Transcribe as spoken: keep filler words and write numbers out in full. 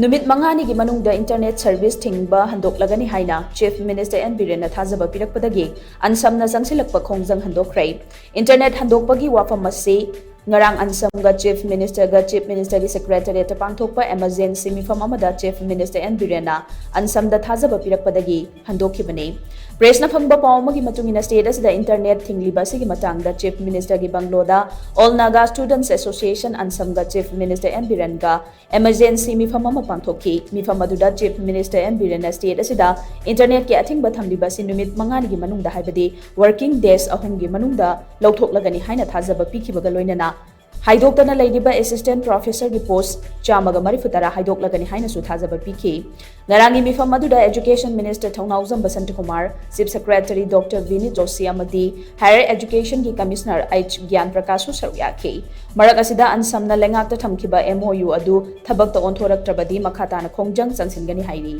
ꯅꯨꯃꯤꯠ ꯃꯉꯥꯅꯤꯒꯤ ꯃꯅꯨꯡꯗ internet service ꯊꯤꯡꯕ ꯍꯟꯗꯣꯛꯂꯒꯅꯤ ꯍꯥꯏꯅ Chief Minister N Birenꯅ ꯊꯥꯖꯕ ꯄꯤꯔꯛꯄꯗꯒꯤ ꯑꯟꯁꯝꯅ ꯆꯪꯁꯤꯜꯂꯛꯄ ꯈꯣꯡꯖꯪ ꯍꯟꯗꯣꯛꯈ꯭ꯔꯦ꯫ Internet ꯍꯟꯗꯣꯛꯄꯒꯤ ꯋꯥꯐꯝ ꯑꯁꯤ ꯉꯔꯥꯡ ꯑꯟꯁꯝꯒ Chief Ministerꯒ Chief Ministerꯒꯤ Secretariatꯇ ꯄꯥꯡꯊꯣꯛꯄ emergency ꯃꯤꯐꯝ ꯑꯃꯗ Chief Minister N Birenꯅ ꯑꯟꯁꯝꯗ ꯊꯥꯖꯕ ꯄꯤꯔꯛꯄꯗꯒꯤ ꯍꯟꯗꯣꯛꯈꯤꯕꯅꯤ꯫ Pressꯅ ꯐꯪꯕ ꯄꯥꯎ ꯑꯃꯒꯤ ꯃꯇꯨꯡ ꯏꯟꯅ, state ꯑꯁꯤꯗ internet ꯊꯤꯡꯂꯤꯕ ꯑꯁꯤꯒꯤ ꯃꯇꯥꯡꯗ Chief Ministerꯒꯤ ꯕꯪꯒꯂꯣꯗ All Naga Students Association ꯑꯟꯁꯝꯒ Chief Minister N Birenꯒ emergency ꯃꯤꯐꯝ ꯑꯃ ꯄꯥꯡꯊꯣꯛꯈꯤ꯫ ꯃꯤꯐꯝ ꯑꯗꯨꯗ Chief Minister N Birenꯅ state ꯑꯁꯤꯗ internetꯀꯤ ꯑꯊꯤꯡꯕ ꯊꯝꯂꯤꯕ ꯑꯁꯤ ꯅꯨꯃꯤꯠ ꯃꯉꯥꯅꯤꯒꯤ ꯃꯅꯨꯡꯗ, ꯍꯥꯏꯕꯗꯤ working days ꯑꯍꯨꯝꯒꯤ ꯃꯅꯨꯡꯗ ꯂꯧꯊꯣꯛꯂꯒꯅꯤ ꯍꯥꯏꯅ ꯊꯥꯖꯕ ꯄꯤꯈꯤꯕꯒ ꯂꯣꯏꯅꯅ, ꯍꯥꯏꯗꯣꯛꯇꯅ ꯂꯩꯔꯤꯕ assistant professorꯒꯤ post ꯆꯥꯝꯃꯒ ꯃꯔꯤꯐꯨ ꯇꯔꯥ ꯍꯥꯏꯗꯣꯛꯂꯒꯅꯤ ꯍꯥꯏꯅꯁꯨ ꯊꯥꯖꯕ ꯄꯤꯈꯤ꯫ ꯉꯔꯥꯡꯒꯤ ꯃꯤꯐꯝ ꯑꯗꯨꯗ Education Minister ꯊꯧꯅꯥꯎꯖꯝ ꯕꯁꯟꯇꯀꯨꯃꯥꯔ, Chief Secretary Doctor Vineet Joshi ꯑꯃꯗꯤ Higher Educationꯒꯤ Commissioner H ꯒ꯭ꯌꯥꯟ ꯄ꯭ꯔꯀꯥꯁꯁꯨ ꯁꯔꯨꯛ ꯌꯥꯈꯤ꯫ ꯃꯔꯛ ꯑꯁꯤꯗ ꯑꯟꯁꯝꯅ ꯂꯩꯉꯥꯛꯇ ꯊꯝꯈꯤꯕ MOU ꯑꯗꯨ ꯊꯕꯛꯇ ꯑꯣꯟꯊꯣꯔꯛꯇ꯭ꯔꯕꯗꯤ ꯃꯈꯥ ꯇꯥꯅ ꯈꯣꯡꯖꯪ ꯆꯪꯁꯤꯟꯒꯅꯤ ꯍꯥꯏꯔꯤ꯫